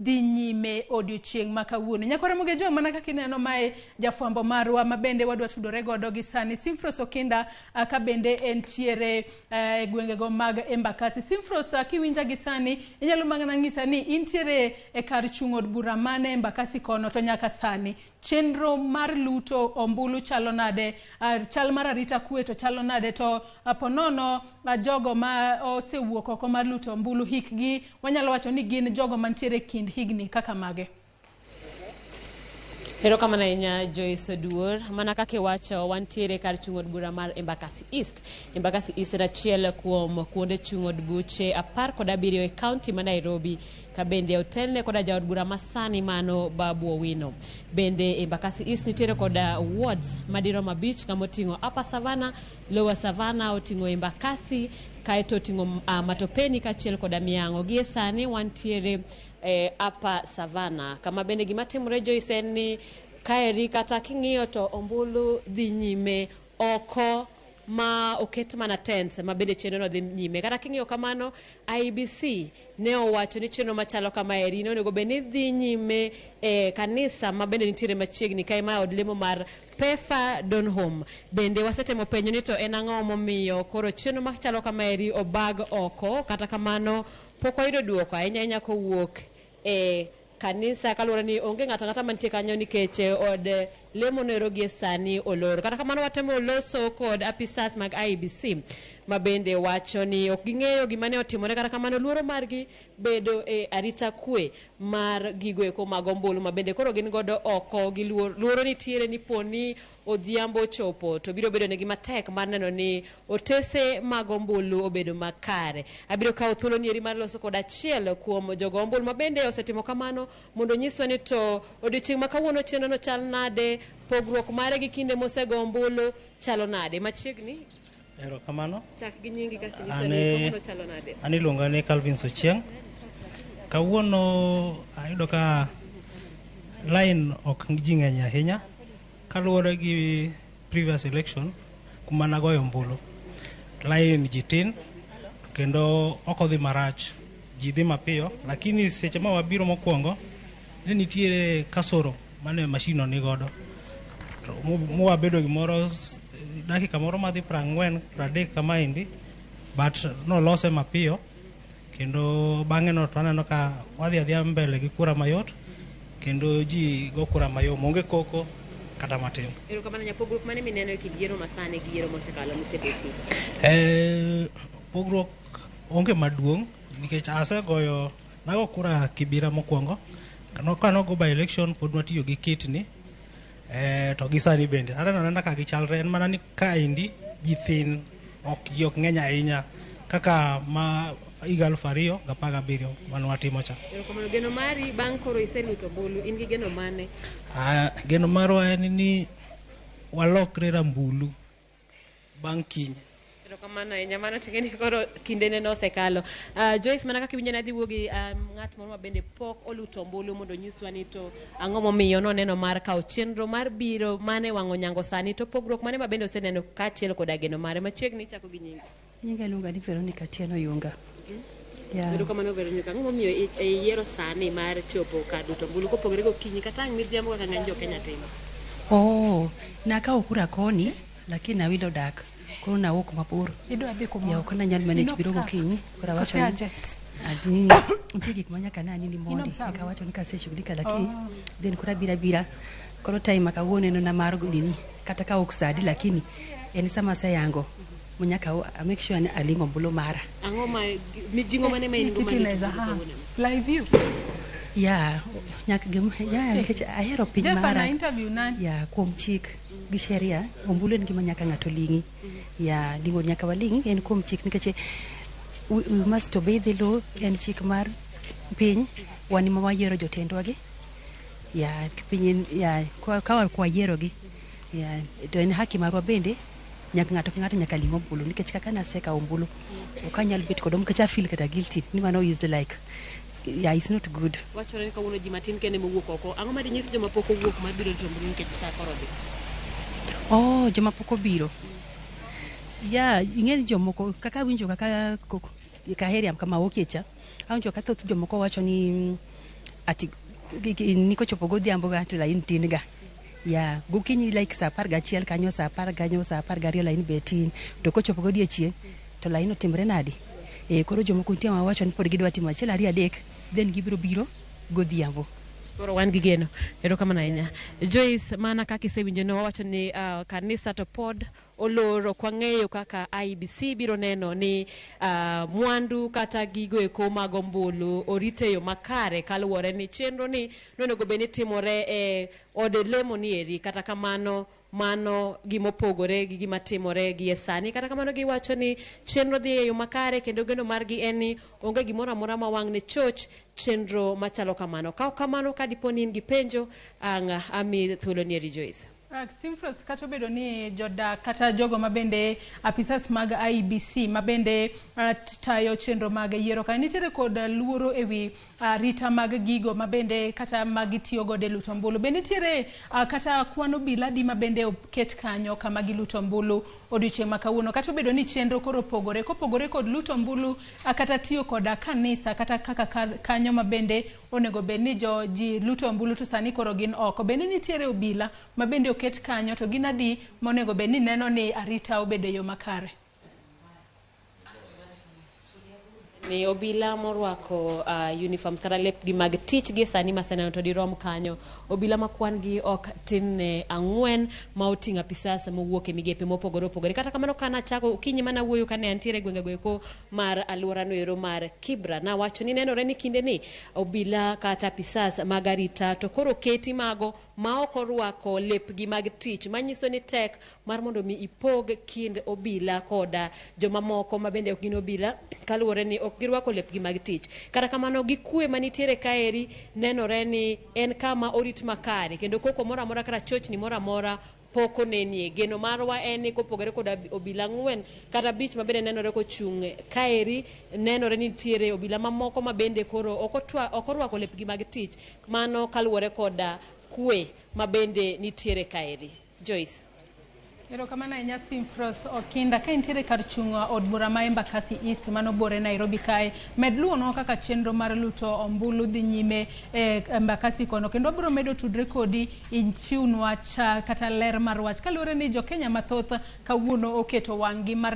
Dhi nyime odiochieng' ma kawuono. Nyakwara Mugejo, mana kaka ineno mae jafwambo marwa ma bende wadwa tudore godo gi sani, Simfros Okinda, ka bende entiere e gwengego mag Embakasi. Simfros, kiwinja gi sani, inyalo mana nyisa ni intiere e kar chung' od bura mane Embakasi kono, to nyaka sani chenro mar luto ombulu chalo nade, chal mar arita kwe to chalo nade, to ponono jogo ma osewuok oko mar luto ombulu hikgi wanyalo wacho ni gin jogo mantiere e kind higni kaka mage? Erokamano ahinya, Joyce Oduor. Mana kaka iwacho, wantiere kar chung' od bura mar Embakasi East. Embakasi East en achiel kuom kuonde chung' od buche 17 e kaunti ma Nairobi, ka bende otelne koda jaod bura masani mano Babu Owino. Bende Embakasi East nitiere koda wards madirom 5 kama oting'o Upper Savannah, Lower Savannah, oting'o Embakasi, kaeto oting'o Matopeni kaachiel koda Miang'o. Gie sani wantiere e Upper Savannah, kama bende gima timore, Joyce, en ni kaeri kata king'iyo to ombulu dhi nyime oko ma oket mana tents ma bende chenro no dhi nyime. Kata king'iyo kamano, IEBC ne owacho ni chenro machalo kamaeri ne onego bed ni dhi nyime e kanisa ma bende nitiere machiegni kae, ma od lemo mar Pefa Donholm. Bende wasetemo penjo ni to en ang'o momiyo koro chenro machalo kamaeri obag oko, kata kamano pok wayudo duoko ahinya ahinya kowuok e kanisa, kaluwore ni onge ng'ato ang'ata mantie kanyo nikech od lemo noero gie sani olor. Kata kamano watemo loso kod apisas mag IEBC ma bende wacho ni ok ging'eyo gima ne otimore, kata kamano luoro margi bedo e arita kwe mar gigo eko mag ombulu ma bende koro gin godo oko gi luoro. Luoro nitiere ni poni odhiambo ochopo to biro bedo negi matek mar neno ni otese mag ombulu obedo makare. Abiro kawo thuolo nieri mar loso kod achiel kuom jogo ombulu ma bende osetimo kamano mondo onyiswa ni to odiochieng' ma kawuono chenro no chal nade, pogruok mare gi kinde mosego ombulu chalo nade. Machiegni. Erokamano. Chak gi nyingi kasto inyiswa ni kawuono chalo nade. An iluonga ni Calvin Sochieng'. Kawuono ayudo ka line ok ji ng'eny ahinya kaluwore gi previous election kuma nagoyo ombulu. Line ji tin kendo ok odhi marach, ji dhi mapiyo, lakini seche ma wabiro mokwongo ne nitiere kasoro mane machine no nigodo. To mwabedo gimoro dakika moro madhi 40, 30 kamaendi, but nolose mapiyo kendo bang'e no to aneno ka wadhi adhiya mbele gi kura mayot kendo ji go kura mayom, onge koko kata matin. Erokamano. Pogruok mane mineno e kind yiero masani gi yiero mosekalo misebetie? Pogruok onge maduong' nikech asegoyo nago kura Kibira mokwongo kanogo by election pod watiyo gi kit ni, to gi sani bende aneno anena ka gichalre, en mana ni kaendi ji thin, ok ji ok ng'eny ahinya kaka ma higa 2017 mane watimo cha. Erokamano. Geno mari bang' koro iseluto ombulu, in gi geno mane? Geno marwa en ni walokre rambulu bang' kiny. Erokamano ahinya. Mano ting'e ni koro kindene nosekalo. Joyce, mana kaka iwinjo, nadhi wuo gi ng'at moro ma bende pok oluto ombulu mondo onyiswa ni to ang'o momiyo noneno mar kawo chenro mar biro mane wang'o nyango sani, to pogruok mane ma bende oseneno kaachiel koda geno mare. Machiegni, ichako gi nyingi. Nyinga iluonga ni Veronica Atieno Yunga. Yeah. Erokamano, Veronica. Ang'o momiyo iyiero sani mar chopo kar luto ombulu kopogore gokinyi kata ang' midhiambo kaka ng'eny jo Kenya timo? Oh, nakawo kura koni lakini nawilo dak. Koro nawuok mabor. Idwa dhi kumoro. Ya, ok nanyal manage biro Inobserve. gokinyi. Koro awacho Kose ni urgent? adini nitie gik ma nyaka ne anini mondi. Inobserve. Eka awacho ni kaseshughulika lakini then koro abiro abira. Koro time ma kawuono en na mar nini kata ka ok sadi lakini en sama aseyango manyaka a make sure ni aling'o ombulu mara. Ang'o ma mijing'o mane ma in go Kitu mar luto inaweza ombulu ha. kawuono? Live view. Ya, nyaka ya, nikech ahero piny Jeff mara. ana interview nani? Ya, kuom chik gi sheria ombulu en gima nyaka ng'ato ling'i. Ya, ling'o nyaka waling'i en kuom chik nikech we must obey the law, en chik mar piny, wan ema wayiero jotendwa gi. Ya, piny en, ya, ka wayierogi, ya, to en haki marwa bende nyaka ng'ato ka ng'ato nyaka ling' ombulu nikech kaka nasekawo ombulu ok anyal bet kod nikech I feel kata guilty ni mano is like, yeah, it's not good. Wachore ni kawuono ji matin kende mowuok oko. Ang'o ma dinyis joma pok owuok mar biro luto ombulu nikech sa koro dhi? Oh, joma pok obiro. Ya, ing'e ni jomoko kaka awinjo kaka kaheriam kama okie cha, awinjo ka thoth jomoko wacho ni Ati ni kochopo godhiambo ga to line tin ga. Ya, gokinyi like saa 11 kanyo, saa 10 kanyo, saa 12 line be tin. To kochopo godiechieng' to line otimre nadi? Koro jomoko nitie mawacho ni pod gidwa timo 1 2 3, then gibiro biro godhiambo. Koro wan gi geno. Erokamano ahinya. Joyce, mana kaka isewinjo ne wawacho ni kanisa to pod olor, ok wang'eyo kaka IEBC biro neno ni mwandu kata gigo eko mag ombulu orit e yo makare kaluwore ni chenro ni nonego bed ni timore e od lemo ni eri. Kata kamano mano gimopogore gi gima timore gi e sani. Kata kamano giwacho ni chenro dhi e yo makare kendo geno margi en ni onge gimoro amora ma wang' ne choch chenro machalo kamano. Ka ok kamano, ka dipo ni in gi penjo, ang' ami thuolo ni eri Joyce. Simfros, kata obedo ni jodak kata jogo mabende apisas mag IEBC mabende tayo chenro mag yiero ka nitiere kod luoro ewi arita mag gigo mabende kata magitiyo godo e luto ombulu. Be nitiere kata kwan obila adi mabende oket kanyo kama giluto ombulu odiochieng' ma kawuono, kata obedo ni chenro koro opogore, kopogore kod luto ombulu kata tiyo koda kanisa kata kaka kanyo mabende onego bed ni jo ji luto ombulu to sani koro gin oko. Bende nitiere obila mabende oket kanyo to gin adi monego bed ni neno ni arita obedo e yo makare? Ni obila morwako uniforms kata lepgi mag tich gi sani maseneno to dirom kanyo. Obila ma kwan gi ok tin ne 4 ma oting'o apisas mowuok e migepe mopogore opogore. Kata kamano kana achako okinyi mana wuoyo kane antiere e gwenge go mar alwora no ero mar Kibra, nawacho ni nenore ni kinde ni obila kata apisas mag arita to koro keti mago ma ok orwako lepgi mag tich, manyiso ni tek mar mondo mi ipog kind obila koda jomamoko ma bende ok gin obila kaluwore ni ok girwako lepgi mag tich. Kata kamano gi kwe manitiere kaeri nenore ni en kama orit makare kendo koko moro amora kata chochni moro amora pok onenie. Geno marwa en ni kopogore kod obila 4 kata 5 mabende nenore kochung' kaeri, nenore ni nitiere obila mamoko mabende koro ok orwako lepgi mag tich, mano kaluwore koda kwe mabende nitiere kaeri. Joyce. Erokamano ahinya Simfros Okinda. Ka intiere kar chung' od bura ma Embakasi East mano bore Nairobi kae, med luwonwa kaka chenro mar luto ombulu dhi nyime e Embakasi kono, kendo wabiro medo tudre kodi ichiwnwa cha kata ler mar wach kaluwore ni jo Kenya mathoth kawuono oketo wang'gi mar